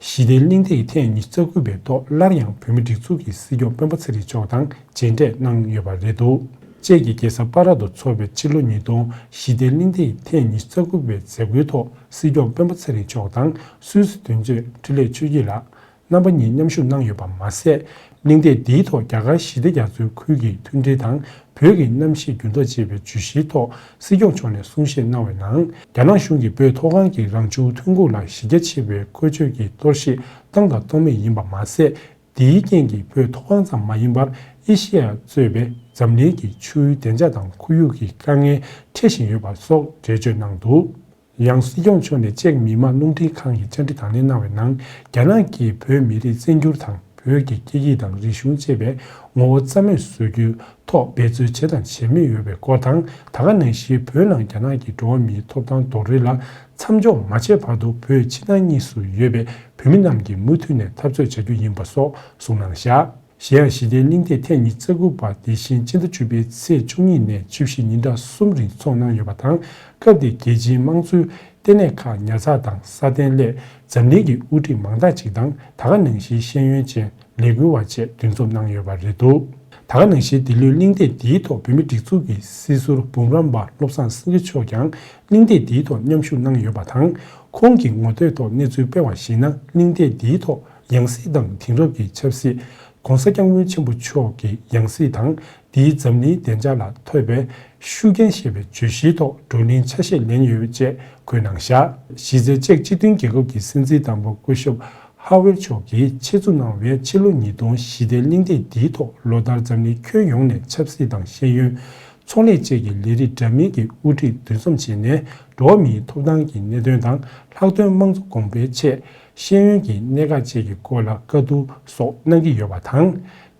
ཞི་བདེའི་གླེང་སྟེགས་ཐེངས་ཉི་ཤུ་རྩ་དགུ་པའི་ཐོག་སླར་ཡང་བོད་མིའི་སྒྲིག་འཛུགས་ཀྱི་སྲིད་སྐྱོང་སྤེན་པ་ཚེ་རིང་མཆོག་དང་མཇལ་འཕྲད་གནང་ཡོད་པ་རེད་འདུག། ཅེཀ་གི་རྒྱལ་ས་པ་རག་ཏུ་འཚོགས་པའི་སྤྱི་ལོ་ཉིས་སྟོང་ཞི་བདེའི་གླེང་སྟེགས་ཐེངས་ཉི་ཤུ་རྩ་དགུ་པའི་མཛད་སྒོའི་ཐོག་སྲིད་སྐྱོང་སྤེན་པ་ཚེ་རིང་མཆོག་དང་སུད་སི་དོན་གཅོད་འཕྲིན་ལས་ཆོས་སྐྱིད་ལགས། རྣམ་པ་གཉིས་མཉམ་ཞུགས་གནང་ཡོད་པ་མ་ཟད། གླེང་སྟེགས་འདིའི་ཐོག་རྒྱ་གར་ཞི་བདེ་རྒྱ་མཚོའི་ཁུལ་གྱི་མཐུན་སྒྲིལ་དང་བོད་ཀྱི་གནམ་གཤིས་འགྱུར་ལྡོག་ཅེས་པའི་བརྗོད་གཞིའི་ཐོག་སྲིད་སྐྱོང་མཆོག་ནས་གསུང་བཤད་གནང་བའི་ནང་། རྒྱ་ནག་གཞུང་གིས་བོད་མཐོ་སྒང་གི་རང་བྱུང་ཐོན་ཁུངས་ལ་གཞི་རྒྱ་ཆེ་བའི་བཀོལ་སྤྱོད་ཀྱི་གཏོར་བཤིག་བཏང་དང་གཏོང་མུས་ཡིན་པ་མ་ཟད། འདིའི་རྐྱེན་གྱིས་བོད་མཐོ་སྒང་ཙམ་མ་ཡིན་པར་ཨེ་ཤེ་ཡ་གཙོས་པའི་འཛམ་གླིང་གི་ཆུའི་བདེ་འཇགས་དང་ཁོར་ཡུག་གི་དཀའ་ངལ་འཕྲད་བཞིན་ཡོད་པ་སོགས་འགྲེལ་བརྗོད་གནང་འདུག། ཡང་སྲིད་སྐྱོང་མཆོག་ནས་ཅེཀ་མི་དམངས་རླུང་འཕྲིན་ཁང་གི་བཅར་འདྲི་དང་ལེན་གནང་བའི་ནང་། རྒྱ་ནག་གིས་བོད་མི་རིགས་བཙན་འགྱུར་དང་བོད་ཀྱི་སྐད་ཡིག་དང་རིག་གཞུང་ཅེས་པའི་ངོ་བོ་རྩ་མེད་བཟོ་རྒྱུའི་ཐོག་འབད་རྩོལ་བྱས་དང་བྱེད་མུས་ཡོད་པའི་སྐོར་དང་། ད་ག་ནང་བཞིན་བོད་ནང་རྒྱ་ནག་གིས་འགྲོ་བ་མིའི་ཐོབ་ཐང་རྡོག་རོལ་ལ་མཚམས་འཇོག་མ་བྱས་བར་དུ་བོད་ཕྱི་ནང་གཉིས་སུ་ཡོད་པའི་བོད་མི་རྣམས་ཀྱིས་མུ་མཐུད་ནས་འཐབ་རྩོད་བྱ་རྒྱུ་ཡིན་པ་སོགས་གསུངས་གནང་བཞག། གཞན་ཡང་ཞི་བདེའི་གླེང་སྟེགས་ཐེངས་ཉི་ཤུ་རྩ་དགུ་པ་དེ་བཞིན་སྤྱི་ཟླ་བཅུ་པའི་ཚེས་བཅུ་གཉིས་ནས་བཅུ་བཞི་ཉིན་གྲངས་གསུམ་རིང་འཚོགས་གནང་ཡོད་པ་དང་། སྐབས་དེར་རྒྱལ་སྤྱིའི་དམངས་གཙོའི་ལྟེ་གནས་ཁག་ཉར་ཚགས་དང་སྲ་བརྟན་སླད་འཛམ་གླིང་གི་དབུ་ཁྲིད་མང་དག་ཅིག་དང་། ད་ག་ནང་བཞིན་ཤེས་ཡོན་ཅན་ལས་འགུལ་བ་བཅས་འདུ་འཛོམས་གནང་ཡོད་པ་རེད་འདུག། ད་ག་ནང་བཞིན་འདི་ལོའི་གླེང་སྟེགས་འདིའི་ཐོག་བོད་མིའི་སྒྲིག་འཛུགས་ཀྱི་སྲིད་ཟུར་འབུམ་རམས་པ་བློ་བཟང་སེང་གེ་མཆོག་ཀྱང་གླེང་སྟེགས་འདིའི་ཐོག་མཉམ་ཞུགས་གནང་ཡོད་པ་དང་། ཁོང་གི་ངོ་དེབ་ཐོག་གནས་ཚུལ་སྤེལ་བར་གཞིགས་ན། གླེང་སྟེགས་འདིའི་ཐོག་ཡང་སྲིད་དང་དེང་རབས་ཀྱི་ཆབ་སྲིད། ༸གོང་ས་༸སྐྱབས་མགོན་ཆེན་པོ་མཆོག་གི་ཡང་སྲིད་དང་། འདིའི་འཛམ་གླིང་བདེ་འཇགས་ལ་ཐོབ་པའི་ཤུགས་རྐྱེན་ཞེས་པའི་བརྗོད་གཞིའི་ཐོག་བགྲོ་གླེང་ཆ་ཤས་ལེན་ཡོད་ཅེས་འཁོད་གནང་བཞག། གཞི་རྩའི་ཅེཀ་སྤྱི་མཐུན་རྒྱལ་ཁབ་ཀྱི་སྲིད་འཛིན་དམ་པ་སྐུ་ཞབས་ཧ་ཝེར་མཆོག་གིས་ཆེད་འཛུགས་གནང་བའི་ཕྱི་ལོ་ཉིས་སྟོང་ཞི་བདེའི་གླེང་སྟེགས་འདིའི་ཐོག་ལོ་ལྟར་འཛམ་གླིང་ཁྱོན་ཡོངས་ནས་ཆབ་སྲིད་དང་ཤེས་ཡོན། ཚོང་ལས་བཅས་ཀྱི་ལས་རིགས་འདྲ་མིན་གྱི་དབུ་ཁྲིད་འདུ་འཛོམས་བྱས་ནས། འགྲོ་བ་མིའི་ཐོབ་ཐང་གི་གནད་དོན་དང་། ལྷག་དོན་དམངས་གཙོ་གོང་འཕེལ་ཆེད་ཤེས་ཡོན་གྱི་གནད་འགག་བཅས་ཀྱི་སྐོར་ལ་བཀའ་བསྡུར་སོགས་གནང་གི་ཡོད་པ་དང་།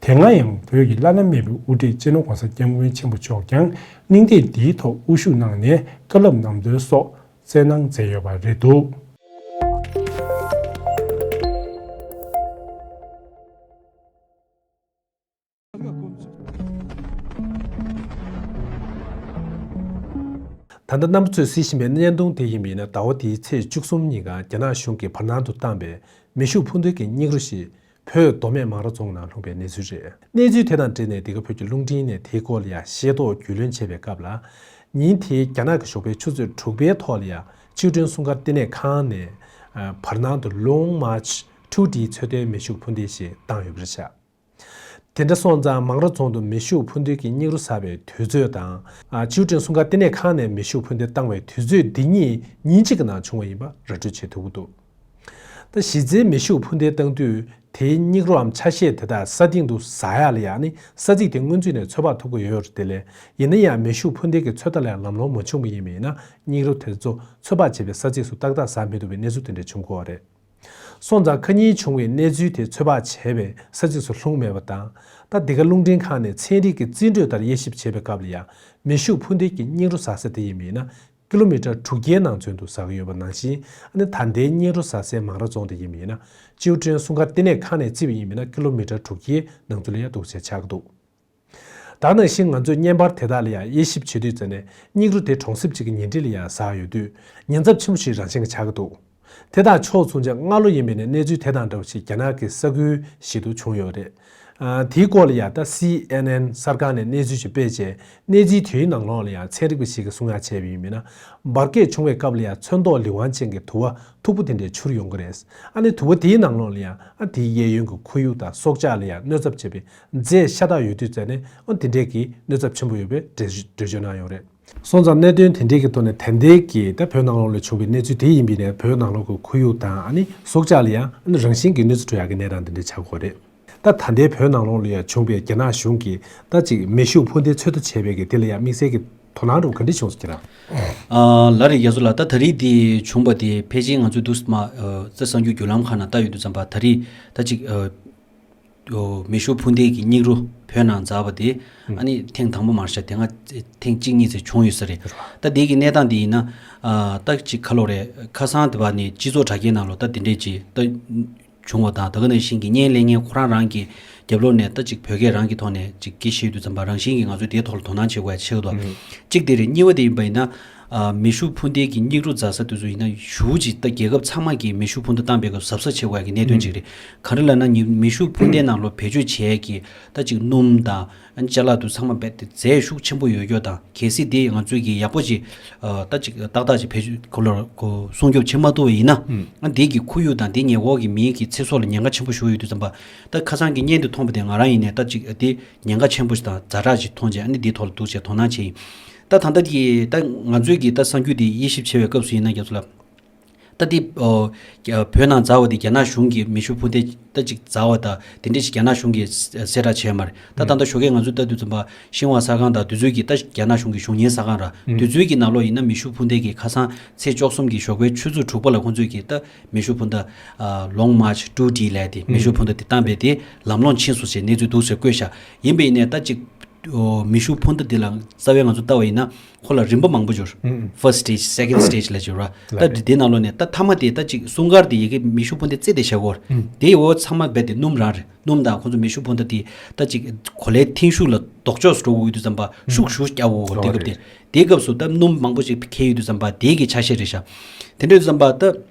དེ་སྔ་ཡང་བོད་ཀྱི་བླ་ན་མེད་པའི་དབུ་ཁྲིད་སྤྱི་ནོར་༸གོང་ས་༸སྐྱབས་མགོན་ཆེན་པོ་མཆོག་ཀྱང་གླེང་སྟེགས་འདིའི་ཐོག་དབུ་བཞུགས་གནང་ནས་བཀའ་སློབ་གནང་དོན་སོགས་སྩལ་གནང་མཛད་ཡོད་པ་རེད་འདུག། ད་ལྟ་རྣམ་པ་ཚོས་གཟིགས་བཞིན་པའི་བརྙན་ཐུང་དེ་ཡིན་པ་ཡིན་ན། ཟླ་བ་འདིའི་ཚེས་བཅུ་གསུམ་ཉིན་གང་རྒྱ་ནག་གཞུང་གིས་བར་སྣང་དུ་བཏང་པའི་མེ་ཤུགས་འཕུར་མདེལ་གྱི་སྙིགས་རོ་ཞིག་བོད་མདོ་སྨད་མང་ར་རྫོང་ནང་ལྷུང་པའི་གནས་ཚུལ་རེད། གནས་ཚུལ་དེ་དང་འབྲེལ་ནས་འདི་ག་བོད་ཀྱི་རླུང་འཕྲིན་ནས་དེའི་སྐོར་ལ་ཡང་ཤེས་རྟོགས་རྒྱུས་ལོན་བྱས་པའི་སྐབས་ལ། ཉིན་དེའི་རྒྱ་ནག་གི་ཞོགས་པའི་ཆུ་ཚོད་དྲུག་པའི་ཐོག་ལ་ཡང་ཅིའུ་ཀྲེན་སྲུང་སྐར་ལྟེ་གནས་ཁང་ནས་བར་སྣང་དུ་Long March two D ཚོད་ལྟའི་མེ་ཤུགས་འཕུར་མདེལ་ཞིག་བཏང་ཡོད་པ་རེད་བཞག། དེ་འདྲ་སོང་ཙང་མང་ར་རྫོང་དུ་མེ་ཤུགས་འཕུར་མདེལ་གྱི་སྙིགས་རོ་ཟགས་པའི་དུས་ཚོད་དང་། ཨ། ཅིའུ་ཀྲེན་སྲུང་སྐར་ལྟེ་གནས་ཁང་ནས་མེ་ཤུགས་འཕུར་མདེལ་བཏང་བའི་དུས་ཚོད་འདི་གཉིས་ཉིན་གཅིག་གི་ནང་བྱུང་བ་ཡིན་པ་ར་སྤྲོད་བྱེད་ཐུབ་ཀྱི་འདུག། ད་གཞི་རྩའི་མེ་ཤུགས་འཕུར་མདེལ་བཏང་དུས་དེའི་སྙིགས་རོའམ་ཆ་ཤས་དེ་དག་ས་སྟེང་དུ་ཟགས་ཡག་ལ་ཡང་ནི་ས་ཚིགས་དེ་སྔོན་ཚུད་ནས་ཚོད་དཔག་ཐུབ་ཀྱི་ཡོད་རེད། དེ་ལས་ཡིན་ན་ཡང་མེ་ཤུགས་འཕུར་མདེལ་གྱི་ཚོད་ལྟ་ལ་ཡང་ལམ་ལྷོང་མ་བྱུང་བ་ཡིན་པ་ཡིན་ན། སྙིགས་རོ་དེ་ཚོ་ཚོད་དཔག་བྱས་པའི་ས་ཚིགས་སུ་ཏག་ཏག་ཟགས་མི་ཐུབ་པའི་གནས་ཚུལ་དེ་འདྲ་བྱུང་གི་ཡོད་རེད། སོང་ཙང་ཁ་ཉིན་བྱུང་བའི་གནས་ཚུལ་དེ་ཚོད་དཔག་བྱས་པའི་ས་ཚིགས་སུ་ལྷུང་མེད་པ་དང་། ད་འདི་ག་རླུང་འཕྲིན་ཁང་ནས་ཚན་རིག་གི་རྩིས་སྤྲོད་ལྟར་དབྱེ་ཞིབ་བྱས་པའི་སྐབས་ལ་ཡང་། མེ་ཤུགས་འཕུར་མདེལ་གྱི་སྙིགས་རོ་ཟགས་ས་དེ་ཡིན་པ་ཡིན་ན། ཀི་ལོ་མི་ཊར་དྲུག་བརྒྱའི་ནང་ཚུན་དུ་ཟགས་ཀྱི་ཡོད་པ་ནང་བཞིན། ཨ་ནི་ད་ལྟའི་སྙིགས་རོ་ཟགས་སའི་མང་ར་རྫོང་དེ་ཡིན་པ་ཡིན་ན། ཅིའུ་ཀྲེན་སྲུང་སྐར་ལྟེ་གནས་ཁང་ནས་བརྩིས་པ་ཡིན་པ་ཡིན་ན། ཀི་ལོ་མི་ཊར་དྲུག་བརྒྱའི་ནང་ཚུད་ལ་ཡང་འདུག་ཅེས་ཆགས་ཀྱི་འདུག། ད་ག་ནང་བཞིན་ང་ཚོས་བརྙན་པར་དེ་དག་ལ་ཡང་དབྱེ་ཞིབ་བྱེད་དུས་ཙམ་ནས། སྙིགས་རོ་དེ་གྲོང་གསེབ་ཅིག་གི་ཉེ་འཁྲིས་ལ་ཡང་ཟགས་ཡོད་དུས། ཉེན་ཚབས་ཆེན་པོ་ཞིག་རང་བཞིན་གྱིས་ཆགས་ཀྱི་འདུག། དེ་དང་ཕྱོགས་མཚུངས་ཀྱང་སྔ་ལོ་ཡིན་པ་ཡིན་ན། གནས་ཚུལ་དེ་དང་འདྲ་བ་ཞིག་རྒྱ་ནག་གི་ས་ཁུལ་ཞིག་ཏུ་བྱུང་ཡོད་རེད། ཨ། དེའི་སྐོར་ལ་ཡང་ད་སི་ཨེན་ཨེན་གསར་ཁང་ནས་གནས་ཚུལ་ཞིག་སྤེལ་རྗེས། གནས་ཚུལ་དེའི་ནང་ལོགས་ལ་ཡང་ཚན་རིག་པ་ཞིག་གིས་གསུང་ཡག་བྱས་པ་ཡིན་པས་ན། འབར་གས་བྱུང་བའི་སྐབས་ལ་ཡང་ཚོན་མདོག་ལི་ཝང་ཅན་གྱི་དུ་བ་མཐུག་པོ་དེ་འདྲས་འཕྱུར་ཡོང་གི་རེད། ཨ་ནི་དུ་བ་དེའི་ནང་ལོགས་ལ་ཡང་ཨ་དེའི་གཡས་གཡོན་གྱི་ཁོར་ཡུག་དང་སྲོག་ཆགས་ལ་ཡང་གནོད་ཚབས་བྱེད་པའི་རྫས་ཤ་སྟག་ཡོད་དུས་ཙང་ནས། ཨ་དེ་འདྲས་ཀྱི་གནོད་ཚབས་ཆེན་པོ་ཡོད་པའི་འགྲེལ་བརྗོད་གནང་ཡོད་རེད། སོང་ཙང་གནད་དོན་དེ་འདྲའི་གི་ཐོག་ནས་ད་ལྟའི་གི་ད་བོད་ནང་ལོགས་ལ་བྱུང་བའི་གནས་ཚུལ་དེ་ཡིན་པ་ཡིན་ནའི། བོད་ནང་ལོགས་ཀྱི་ཁོར་ཡུག་དང་ཨ་ནི་སྲོག་ཆགས་ལ་ཡང་ཨ་ནི་རང་བཞིན་གྱིས་གནོད་འཚེ་འགྲོ་ཡག་གི་གནས་སྟངས་དེ་འདྲ་ཆགས་ཀྱི་ཡོད་རེད། ད་ད་ལྟའི་བོད་ནང་ལོགས་ལ་ཡང་བྱུང་བའི་རྒྱ་ནག་གཞུང་གིས་ད་ཅིག་མེ་ཤུགས་འཕུར་མདེལ་ཚོད་ལྟ་བྱས་པའི་གི་དེ་ལ་ཡང་དམིགས་བསལ་གྱི་དོ་སྣང་འདྲ་བོ་ག་འདྲ་བྱུང་སོང་ཁྱེད་རང་། ཨ། ལགས་རེད། རྒྱ་མཚོ་ལགས། ད་ད་རེས་དེ་བྱུང་བ་དེ་ཕལ་ཆེར་ང་ཚོའི་འདུག་སེ་མ། ཨ། གསར་འགྱུར་བརྒྱུད་ལམ་ཁག་ནང་ལྟ་ཡོང་དུས་ཙམ་པ། ད་རེས་ད་ཅིག་ཨ། མེ་ཤུགས་འཕུར་མདེལ་གྱི་སྙིགས་རོ་བོད་ནང་འཛག་པ་དེ། ཨ་ནི་ཐེངས་དང་པོ་མ་རེད་ཤག་དེ་སྔ་ཐེངས་གཅིག་གཉིས་ཙམ་བྱུང་ཡོད་ས་རེད། ད་དེ་གི་གནས་སྟངས་དེ་ཡིན་ན། ཨ། ད་ཅིག་ཁ་ལོ་རེད། ཁ་སང་དེ་བ་ནས་སྤྱི་ཚོགས་དྲ་རྒྱའི་ནང་ལོགས་ད་དེ་འདྲས་ཅིག་ད་བྱུང་བ་དང་། ད་ག་ནང་བཞིན་གྱི་བརྙན་ལེན་མཁན་ཁོ་རང་རང་གི་རྒྱབ་ལོགས་ནས་ད་ཅིག་བོད་སྐད་རང་གི་ཐོག་ནས་ཅིག་སྐད་བཤད་དུས་ཙམ་པ། རང་བཞིན་གྱིས་ང་ཚོས་དེའི་ཐོག་ལ་དོ་སྣང་བྱེད་དགོས་ཡ་ཆགས་འདུག་གཅིག་དེ་རེད། གཉིས་པ་དེ་ཡིན་པ་ཡིན་ན། ཨ། མེ་ཤུགས་འཕུར་མདེལ་གྱི་སྙིགས་རོ་འཛག་ས་དེ་ཚོ་ཡིན་ན་ཞེ་པོ་ཅིག་ད་རྒྱལ་ཁབ་ཚང་མ་གིས་མེ་ཤུགས་འཕུར་མདའ་བཏང་པའི་སྐབས་གཟབ་གཟབ་བྱེད་དགོས་ཡ་གི་གནད་དོན་ཅིག་རེད། ག་རེ་ལབ་ན། ཉི་མེ་ཤུགས་འཕུར་མདའི་ནང་ལོགས་བེད་སྤྱོད་བྱེད་ཡ་གི་ད་ཅིག་སྣུམ་དང་ཨ་ནི་ཅ་ལག་དེ་ཚང་མ་རྦད་དེ་རྫས་ཤུགས་ཆེན་པོ་ཡོད་རྒྱུ་དང་། གལ་སྲིད་དེ་ང་ཚོས་ཀྱིས་ཡག་པོ་ཅིག་ཨ། ད་ཅིག་ཏག་ཏག་ཅིག་བེད་སྤྱོད་གོ་ལོར་གོ་སྲུང་སྐྱོབ་བྱེད་མ་ཐུབ་པ་ཡིན་ན། ཨ། དེ་གི་ཁོར་ཡུག་དང་དེ་ཉེ་འཁོར་གྱི་མིའི་གི་ཚེ་སྲོག་ལ་ཉེན་ཁ་ཆེན་པོ་ཞིག་ཡོད་དུས་ཙམ་པ། ད་ཁ་སང་གི་བརྙན་དེ་མཐོང་བ་དེ་ང་རང་ཡིན་ནའི་ད་ཅིག་དེ་ཉེན་ཁ་ཆེན་པོ་ཞིག་དང་ཛ་དྲག་ཅིག་མཐོང་རྗེས། ཨ་ནི་དེའི་ཐོག་ལ་འདུག་སེ་དོ་སྣང་བྱས་ཡིན། ད་ད་ལྟ་གི་ད་ང་ཚོས་ཀྱི་ད་གསར་འགྱུར་དེ་དབྱེ་ཞིབ་བྱེད་པའི་སྐབས་སུ་ཡིན་ན། རྒྱ་མཚོ་ལགས། ད་དེ། ཨོ། རྒྱ། བོད་ནང་འཛག་པ་དེ་རྒྱ་ནག་གཞུང་གིས་མེ་ཤུགས་འཕུར་མདེལ་ད་ཅིག་འཛག་པ་དང་དེ་འདྲ་ཞིག་རྒྱ་ནག་གཞུང་གིས་གསལ་བསྒྲགས་བྱས་མ་རེད། ད་ད་ལྟ་ཞོགས་ཀས་ང་ཚོས་ལྟ་དུས་ཙམ་པ། ཤིན་ཧྭ་གསར་ཁང་དང་དེ་ཚོས་ཀྱིས་ད་རྒྱ་ནག་གཞུང་གི་གཞུང་གཉེར་གསར་ཁང་ར། དེ་ཚོའི་གི་ནང་ལོགས་ཡིན་ན་མེ་ཤུགས་འཕུར་མདེལ་གྱིས་ཁ་སང་ཚེས་བཅུ་གསུམ་གྱི་ཞོགས་པའི་ཆུ་ཚོད་དྲུག་པ་ལ་ཁོང་ཚོས་ཀྱིས་ད་མེ་ཤུགས་འཕུར་མདའ། ཨ། Long March two D ལབ་དེ་མེ་ཤུགས་འཕུར་མདའ་དེ་བཏང་པས་དེ་ལམ་ལྷོང་ཕྱིན་སོང་ཞེས་གནས་ཚུལ་འདུག་སེ་བཀོད་ཤག་ཡིན་པ་ཡིན་ནའི་ད་ཅིག་ཨོ། མེ་ཤུགས་འཕུར་མདའ་འདི་ལ་རྩ་བའི་ང་ཚོ་ལྟ་བ་ཡིན་ན། ཁོ་ལ་རིམ་པ་མང་པོ་ཡོད་རེད། First stage, second stage ལབ་ཀྱི་ཡོད་རེད། ད་འདི་དེའི་ནང་ལོགས་ནས་ད་མཐའ་མ་དེ་ད་ཅིག་སྲུང་སྐར་དེ་ཡ་གི་མེ་ཤུགས་འཕུར་མདའ་རྩེ་དེ་བཞག་གོ་རེད། དེའི་འོག་ཚང་མ་རྦད་དེ་སྣུམ་རང་རེད། སྣུམ་དང་ཁོ་ཚོ་མེ་ཤུགས་འཕུར་མདའ་དེ་ད་ཅིག་གོ་ལའི་མཐིང་ཤུགས་ལ་ལྡོག་ཕྱོགས་སུ་འགྲོ་དགོས་དུས་ཙམ་པ། ཤུགས་ཞེ་པོ་རྒྱག་དགོས་དེ་སྐབས་དེ། དེའི་སྐབས་སུ་ད་སྣུམ་མང་པོ་ཞིག་འཁྱེར་ཡོང་དུས་ཙམ་པ། དེའི་གི་ཆ་ཤས་རེད་ཤག་དེ་འདྲ་དུས་ཙམ་པ་ད།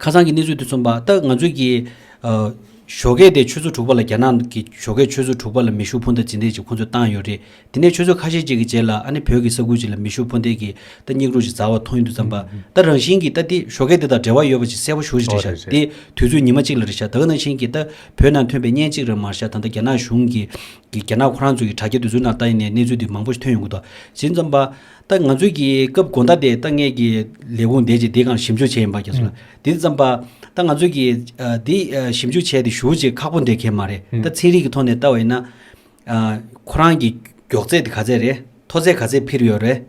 ཁ་སང་གི་གནས་ཚུལ་དེ་མཚོན་པ། ད་ང་ཚོས་ཀྱི། ཨ། ཞོགས་ཀས་དེ་ཆུ་ཚོད་དྲུག་པ་ལ་རྒྱ་ནག་གི་ཞོགས་ཀས་ཆུ་ཚོད་དྲུག་པ་ལ་མེ་ཤུགས་འཕུར་མདའ་འཛིན་བྲལ་ཅིག་ཁོང་ཚོས་བཏང་ཡོད་རེད། དེ་ནས་ཆུ་ཚོད་ཁ་ཤས་ཅིག་གི་རྗེས་ལ་ཨ་ནི་བོད་ཀྱི་ས་ཁུལ་ཅིག་ལ་མེ་ཤུགས་འཕུར་མདའ་གི་ད་སྙིགས་རོ་ཅིག་འཛག་པ་མཐོང་ཡོང་དུས་ཙམ་པ། ད་རང་བཞིན་གྱིས་ད་དེ་ཞོགས་ཀས་དེ་དང་འབྲེལ་བ་ཡོད་པ་ཅིག་གསལ་པོ་ཞེ་པོ་ཅིག་རེད་ཤག་དེ་དུས་ཚོད་ཉི་མ་གཅིག་ལ་རེད་ཤག་ད་ག་ནང་བཞིན་གྱི་ད་བོད་ནང་ཐོན་པའི་བརྙན་གཅིག་རེད་མ་རེད་ཤག་ད་ལྟ་རྒྱ་ནག་གཞུང་གི་གི་རྒྱ་ནག་ཁོ་རང་ཚོ་གི་དྲ་རྒྱ་དེ་ཚོའི་ནང་ལྟ་ཡིན་ནའི་གནས་ཚུལ་དེ་མང་པོ་ཞིག་ཐོན་ཡོང་གི་འདུག་ཡིན་ཙམ་པ། ད་ང་ཚོའི་གི་སྐབས་དགོང་དག་དེ་ད་ངས་ཀྱི་ལས་ཁུངས་དེ་ཅིག་དེའི་སྒང་ཞིབ་འཇུག་བྱས་ཡིན་པ། རྒྱ་མཚོ་ལགས། དེ་ཙམ་པ་ད་ང་ཚོའི་གི་ཨ་དེ་ཨ་ཞིབ་འཇུག་བྱས་དེ་ཞེ་པོ་ཅིག་ཁག་པོ་འདྲ་གང་ཡང་མ་རེད། ད་ཚན་རིག་གི་ཐོག་ནས་ལྟ་བ་ཡིན་ན། ཨ་ཁོ་རང་གི་མགྱོགས་ཚད་དེ་ག་ཚད་རེད། མཐོ་ཚད་ག་ཚད་འཕུར་ཡོད་རེད།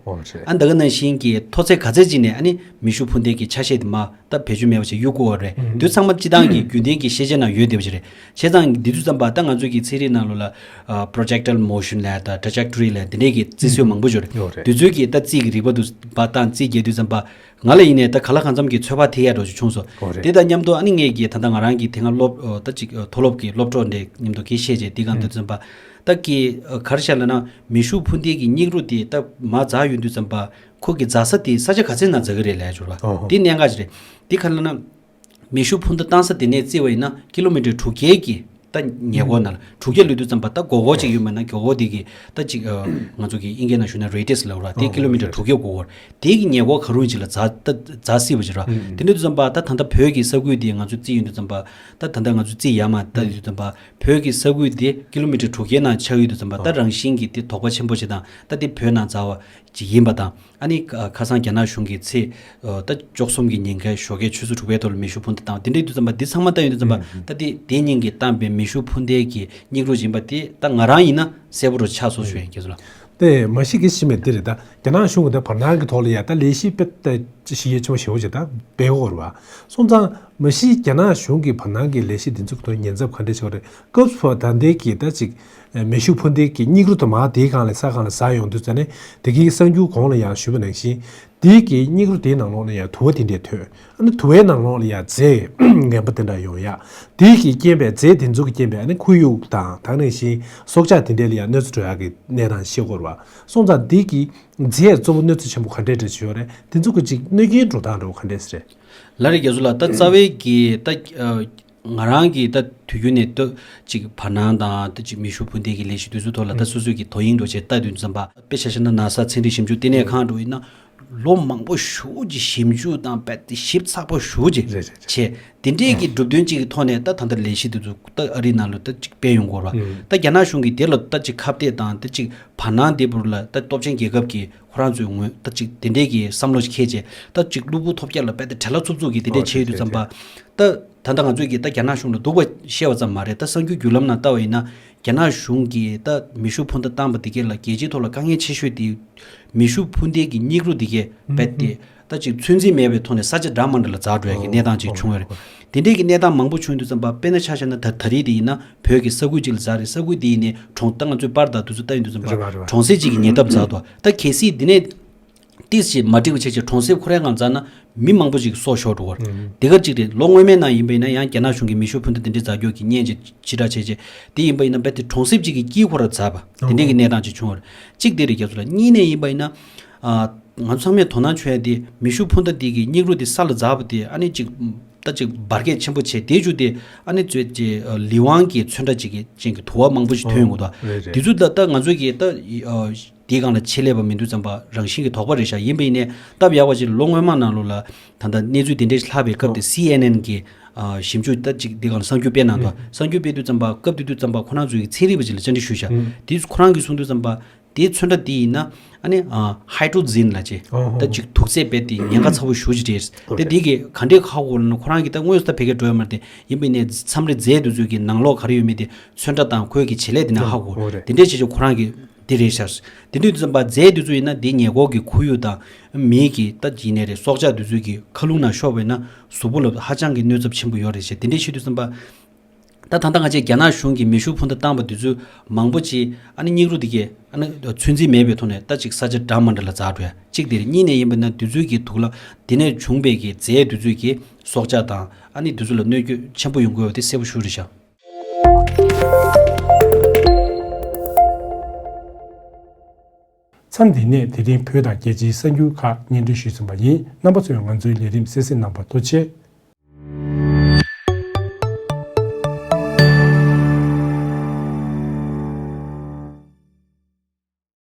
ཨ་ད་ག་ནང་བཞིན་གྱི་མཐོ་ཚད་ག་ཚད་ཅིག་ནས་ཨ་ནི་མེ་ཤུགས་འཕུར་མདའ་གི་ཆ་ཤས་དེ་མར་ད་བེད་སྤྱོད་མེད་པ་ཞིག་གཡུག་དགོས་པ་རེད། དེ་ཚང་མ་སྤྱིར་བཏང་གི་རྒྱུན་ལྡན་གྱི་ཤེས་བྱའི་ནང་ཡོད་བསྡད་པ་ཞིག་རེད། བྱས་ཙང་འདི་དུས་ཙམ་པ་ད་ང་ཚོ་གི་ཚན་རིག་ནང་ལོགས་ལ་ཨ་projectile motion ལབ་དང་trajectory ལབ་དེ་འདྲས་ཀྱི་རྩིས་སྲོལ་མང་པོ་ཡོད་རེད། ཡོད་རེད། དེ་ཚོའི་གི་ད་རྩིས་ཀྱི་རིག་པ་དེ་ཚོ་དང་རྩིས་རྒྱག་དུས་ཙམ་པ། ང་ལ་ཡིན་ནའི་ད་གང་ལ་གང་འཚམ་གྱི་ཚོད་དཔག་ཐེབས་ཡག་འདྲ་ཞིག་བྱུང་སོང་། ཡོད་རེད། དེ་དང་མཉམ་དུ་ཨ་ནི་ངས་ཀྱི་ད་ལྟ་ང་རང་གི་དེ་སྔ་སློབ་ཨོ་ད་ཅིག་མཐོ་སློབ་ཀྱི་སློབ་གྲོགས་འདྲ་མཉམ་དུ་གི་བཤད་བྱས་དེ་སྒང་དུ་ཙམ་པ། ད་ཀྱི་ཨ་ག་རེ་བྱས་ལབ་ན། མེ་ཤུགས་འཕུར་མདའི་གི་སྙིགས་རོ་དེ་ད་མར་འཛག་ཡོང་དུས་ཙམ་པ། ཁོ་གི་འཛག་ས་དེ་ས་ཆ་ག་ཚོད་ནང་འཛག་གི་རེད་ལབ་ཡག་ཅིག་ཡོད་རེད་པ། ཨོ་ཧོ། དེ་གནད་འགག་ཅིག་རེད། དེ་ག་རེ་ལབ་ན། མེ་ཤུགས་འཕུར་མདའ་བཏང་ས་དེ་ནས་བརྩིས་པ་ཡིན་ན་ཀི་ལོ་མི་ཊར་དྲུག་བརྒྱ་གི་ད་ཉེ་འཁོར་ནང་ལ། དྲུག་བརྒྱ་ལབ་དུས་ཙམ་པ་ད་སྒོར་སྒོར་ཅིག་ཡོད་མེད་ན། སྒོར་སྒོར་དེ་གི་ད་ཅིག་ཨ་ང་ཚོ་གི་དབྱིན་སྐད་ནང་ཞུས་ན་radius ལབ་ར། དེ་ཨོ་ཀི་ལོ་མི་ཊར་དྲུག་བརྒྱ་སྒོར་སྒོར། དེ་གི་ཉེ་འཁོར་ག་རུ་ཅིག་ལ་འཛག་ད་འཛག་སྲིད་པ་ཅིག་ར། དེ་འདྲ་དུས་ཙམ་པ་ད་ད་ལྟ་བོད་ཀྱི་ས་ཁུལ་དེ་ང་ཚོ་རྩིས་ཡོང་དུས་ཙམ་པ། ད་ད་ལྟ་ང་ཚོ་རྩིས་ཡར་མར་ལྟ་ཡོང་དུས་ཙམ་པ། བོད་ཀྱི་ས་ཁུལ་དེ་ཀི་ལོ་མི་ཊར་དྲུག་བརྒྱའི་ནང་ཆགས་ཡོང་དུས་ཙམ་པ། ད་རང་བཞིན་གྱིས་དེ་དོགས་པ་ཆེན་པོ་ཞིག་དང་། ད་དེ་བོད་ནང་འཛག་པ་ཅིག་ཡིན་པ་དང་། ཨ་ནི་ཁ་ཁ་སང་རྒྱ་ནག་གཞུང་གིས་ཚེས་ཨ་ད་བཅུ་གསུམ་གྱི་ཉིན་ཁའི་ཞོགས་ཀའི་ཆུ་ཚོད་དྲུག་པའི་ཐོག་ལ་མེ་ཤུགས་འཕུར་མདའ་བཏང་བ་དེ་འདྲ་ཡིན་དུས་ཙམ་པ། འདི་ཚང་མ་ལྟ་ཡོང་དུས་ཙམ་པ། ཨུམ། ད་དེ་དེ་ཉིན་གྱི་བཏང་པའི་མེ་ཤུགས་འཕུར་མདའི་གི་སྙིགས་རོ་ཡིན་པ་དེ་ད་ང་རང་ཡིན་ན་གསལ་པོ་རུ་ཆགས་སོང་ཞུ་ཡིན། རྒྱ་མཚོ་ལགས། དེ་མ་གཞི་གི་ཤི་མེད་འདི་རེད། ད་རྒྱ་ནག་གཞུང་གི་ད་བར་སྣང་གི་ཐོག་ལ་ཡ་ད་ལས་གཞི་དཔེ་ད་ཅི་ཞིག་ཡོད་ཆེན་པོ་ཞེ་པོ་ཅིག་ད་སྤེལ་ཡོད་རེད་པ། སོང་ཙང་མ་གཞི་རྒྱ་ནག་གཞུང་གི་བར་སྣང་གི་ལས་གཞི་འདི་ཚོ་གི་ཐོག་ཉེན་ཚབས་ག་འདྲ་ཆེ་བ་རེད། སྐབས་སུ་ད་ལྟའི་གི་ད་ཅིག་མེ་ཤུགས་འཕུར་མདའི་གི་སྙིགས་རོ་དུ་མ་དེའི་སྒང་ལ་ས་སྒང་ལ་ཟག་ཡོང་དུས་ཙ་ནས། དེ་གི་གསར་འགྱུར་གོང་ལ་ཡང་ཞུས་པ་ནང་བཞིན། དེའི་གི་སྙིགས་རོ་དེའི་ནང་ལོགས་ནས་ཡང་དུ་བ་དེ་འདྲས་ཐོན། ཨ་ནི་དུ་བའི་ནང་ལོགས་ལ་ཡང་རྫས་ངན་པ་དེ་འདྲ་ཡོང་ཡག་དེའི་གི་རྐྱེན་པས། རྫས་དེ་ཚོ་གི་རྐྱེན་པས་ཨ་ནི་ཁོར་ཡུག་དང་ད་ག་ནང་བཞིན་སྲོག་ཆགས་དེ་འདྲས་ལ་ཡང་གནོད་འཚེ་འགྲོ་ཡག་གི་གནས་སྟངས་ཤེས་དགོས་རེད་པ། སོང་ཙང་དེའི་གི་རྫས་གཙོ་བོ་གནོད་འཚེ་ཆེན་པོ་ག་འདྲས་འདྲ་ཅིག་ཡོད་རེད། དེ་ཚོ་གི་ཅིག་གནོད་སྐྱོན་འགྲོ་སྟངས་འདྲ་བོ་ག་འདྲས་རེད། ལགས་རེད། རྒྱ་མཚོ་ལགས། ད་རྩ་བའི་གི་ད་ཨ་ ང་རང་གིས་ད་དུས་རྒྱུན་ནས་ད་ཅིག་བར་སྣང་དང་ད་ཅིག་མེ་ཤུགས་འཕུར་མདེལ་གྱི་ལས་གཞི་དེ་ཚོའི་ཐོག་ལ་ད་སོ་སོས་ཀྱི་དོ་དབྱིངས་འདྲ་བྱས་ལྟ་དུས་ཙམ་པ། དཔེ་ཆ་བཞག་ན་ན་ས་ཚན་རིག་ཞིབ་འཇུག་ལྟེ་གནས་ཁང་འདྲ་ཡིན་ན། ལོ་མང་པོ་ཞེ་པོ་ཅིག་ཞིབ་འཇུག་དང་རྦད་དེ་ཞིབ་ཚགས་པོ་ཞེ་པོ་ཅིག་རེད་རེད་རེད། བྱས། དེ་འདྲས་ཀྱི་གྲུབ་དོན་ཅིག་གི་ཐོག་ནས་ད་ད་ལྟ་ལས་གཞི་དེ་ཚོ་ད་ཨ་རིའི་ནང་ལ་ད་ཅིག་སྤེལ་ཡོང་གི་ཡོད་རེད་བ། ད་རྒྱ་ནག་གཞུང་གིས་དེ་ལ་ད་ཅིག་ཁ་གཏད་དང་ད་ཅིག་བར་སྣང་དེ་འཕུར་ལ་ད་སྟོབས་ཆེན་རྒྱལ་ཁབ་ཀྱི་ཁོ་རང་ཚོའི་ངོས་ད་ཅིག་དེ་འདྲས་ཀྱི་བསམ་བློ་ཞིག་འཁྱེར་བྱས། ད་ཅིག་གློ་བུར་ཐོལ་རྒྱག་ལ་རྦད་དེ་བྲེལ་བ་འཚུབ་འཚུབ་ཀྱིས་དེ་འདྲས་བྱས་ཡོད་དུས་ཙམ་པ། ད་ད་ལྟ་ང་ཚོས་ཀྱིས་ད་རྒྱ་ནག་གཞུང་ལ་སྡུག་པ་བཤད་པ་ཙམ་མ་རེད། ད་གསར་འགྱུར་བརྒྱུད་ལམ་ནང་ལྟ་བ་ཡིན་ན། རྒྱ་ནག་གཞུང་གིས་ད་མེ་ཤུགས་འཕུར་མདའ་བཏང་པ་དེ་གས་ལ་རྒྱལ་སྤྱིའི་ཐོག་ལ་དཀའ་ངལ་ཆེ་ཤོས་དེ། མེ་ཤུགས་འཕུར་མདེལ་གྱི་སྙིགས་རོ་དེ་གས་རྦད་དེ་ད་ཅིག་ཚོད་འཛིན་མེད་པའི་ཐོག་ནས་ས་ཆ་འདྲ་མ་འདྲ་ལ་འཛག་འགྲོ་ཡ་གི་གནས་སྟངས་ཅིག་བྱུང་ཡོད་རེད། དེ་འདྲས་ཀྱི་གནས་སྟངས་མང་པོ་བྱུང་དུས་ཙམ་པ། དཔེར་ན་ཆ་བཞག་ན་ད་ད་རེས་དེ་ཡིན་ན་བོད་ཀྱི་ས་ཁུལ་ཅིག་ལ་འཛག་རེད། ས་ཁུལ་དེ་ཡིན་ནའི་གྲོང་ད་ང་ཚོའི་པར་དང་དེ་ཚོ་ལྟ་ཡོང་དུས་ཙམ་པ། རེད་བ་རེད་བ། གྲོང་གསེབ་ཅིག་གི་ཉེ་འདབས་འཛག་འདུག་ད་གལ་སྲིད་དེ་ནས་ཏིས་ཞིག་མ་འགྲིག་པ་བྱས་བྱས་གྲོང་གསེབ་ཁོ་རའི་ངང་འཛག་ན་མི་མང་པོ་ཞིག་སྲོག་ཤོར་འགྲོ་བ་རེད། དེ་གར་གཅིག་རེད། ལོ་སྔོན་མའི་ནང་ཡིན་པ་ཡིན་ན་ཡང་རྒྱ་ནག་གཞུང་གིས་མེ་ཤུགས་འཕུར་མདའ་དེ་འདྲའི་འཛག་རྒྱུ་གི་བརྙན་ཅིག་ཕྱིར་བསྒྲགས་བྱས་བྱས། དེ་ཡིན་པ་ཡིན་ན་རྦད་དེ་གྲོང་གསེབ་ཅིག་གི་དཀྱིལ་ཁོ་ར་འཛག་པ་དེ་འདྲའི་གི་གནས་སྟངས་ཅིག་བྱུང་བ་རེད། གཅིག་དེ་རེད་རྒྱ་མཚོ་ལགས། གཉིས་ནས་ཡིན་པ་ཡིན་ན། ཨ། ང་ཚོ་ཚང་མས་དོ་སྣང་བྱུང་ཡ་དེ་མེ་ཤུགས་འཕུར་མདའ་དེ་གི་སྙིགས་རོ་དེ་ས་ལ་འཛག་པ་དེ་ཨ་ནི་ཅིག་ད་ཅིག་འབར་གས་ཆེན་པོ་བྱས། དེའི་མཇུག་དེ་ཨ་ནི་ཚོས་ཅིག་ལི་ཝང་གི་ཚོན་ཁྲ་ཅིག་གི་ཅན་གྱི་དུ་བ་མང་པོ་ཞིག་ཐོན་ཡོང་གི་འདུག་རེད་རེད། དེ་ཚོ་ད་ད་ང་ཚོ་གི་ད། ཨ། དེའི་སྒང་ལ་ཆེད་ལས་པ་མི་འདུག་ཙམ་པ་རང་བཞིན་གྱི་དོགས་པ་རེད་ཤག་ཡིན་པ་ཡིན་ནའི་སྟབས་ཡག་པ་ཅིག་ལ་ལོ་སྔོན་མ་ནང་ལོགས་ལ་ད་ལྟ་གནས་ཚུལ་དེ་འདྲའི་ལྷག་པའི་སྐབས་དེ། ཨོ། སི་ཨེན་ཨེན་གི་ཨ། ཞིབ་འཇུག་ད་ཅིག་དེ་སྒང་ལ་གསར་འགྱུར་སྤེལ་གནང་འདུག་གསར་འགྱུར་སྤེལ་དུས་ཙམ་པ་སྐབས་དེ་དུས་ཙམ་པ་ཁོ་རང་ཚོའི་ཚན་རིག་པ་ཅིག་ལ་བཅར་འདྲི་ཞུས་ཤག་དེ་ཁོ་རང་གིས་གསུངས་དུས་ཙམ་པ། དེའི་ཚོན་ཁྲ་དེ་ཡིན་ན་ཨ་ནི་ཨ། ཧའི་ཌྲོ་ཛིན་ལབ་ཅིག་ཨོ་ཧོ། ད་ཅིག་དུག་རྫས་རྦད་དེ་ཉེན་ཁ་ཚ་པོ་ཞེ་པོ་ཅིག་རེད། ཨོ་དེ་རེད། དེ་གི་ག་འདྲས་ཧ་གོ་ལབ་ན། ཁོ་རང་གིས་ད་དངོས་སུ་ད་ཕ་གིར་འགྲོ་ཡོད་མ་རེད་དེ། ཡིན་པ་ཡིན་ནའི་མཚམས་རེ་རྫས་དེ་ཚོ་གི་ནང་ལོགས་ག་རེ་ཡོད་མེད་དེ་ཚོན་ཁྲ་དང་ཁོའི་གི་བྱེད་ལས་དེ་ནས་ཧ་གོ། ཨོ་རེད། དེ་འདྲས་བྱས་བྱས་ཁོ་རང་གིས་དེ་རེད་ཤག་དེ་དུས་ཙམ་པ་རྫས་དེ་ཚོ་ཡིན་ན་དེ་ཉེ་འཁོར་གྱི་ཁོར་ཡུག་དང་མིའི་གི་ད་ཡིན་ནའི་རེད། སྲོག་ཆགས་དེ་ཚོའི་གི་མཁའ་རླུང་ནང་ཤོར་བ་ཡིན་ན་གཟུགས་པོ་ལ་ཧ་ཅང་གི་གནོད་ཚབས་ཆེན་པོ་ཡོད་རེད་ཤག་དེ་འདྲས་བྱེད་དུས་ཙམ་པ། ད་ད་ལྟ་ང་ཚོས་རྒྱ་ནག་གཞུང་གིས་མེ་ཤུགས་འཕུར་མདའ་བཏང་པ་དེ་ཚོའི་མང་པོ་ཅིག་ཨ་ནི་སྙིགས་རོ་དེ་གས་ཨ་ནི་ཚོད་འཛིན་མེད་པའི་ཐོག་ནས་ད་ཅིག་ས་ཆ་འདྲ་མ་འདྲ་ལ་འཛག་འགྲོ་ཡ་གཅིག་དེ་རེད། གཉིས་ནས་ཡིན་པ་ན་དེ་ཚོའི་གི་དུག་ལ་དེ་ནས་བྱུང་བའི་གི་རྫས་དེ་ཚོའི་གི་སྲོག་ཆགས་དང་ཨ་ནི་དེ་ཚོ་ལ་གནོད་སྐྱོན་ཆེན་པོ་ཡོང་གི་ཡོད་པ་དེ་གསལ་པོ་ཞེ་པོ་རེད་ཤག་མཚམས་འདི་ནས་དེ་རིང་བོད་དང་རྒྱལ་སྤྱིའི་གསར་འགྱུར་ཁག་སྙན་སྒྲོན་ཞུས་ཟིན་པ་ཡིན། རྣམ་པ་ཚོས་ང་ཚོའི་ལས་རིམ་གསན་གཟིགས་གནང་བར་ཐུགས་རྗེ་ཆེ།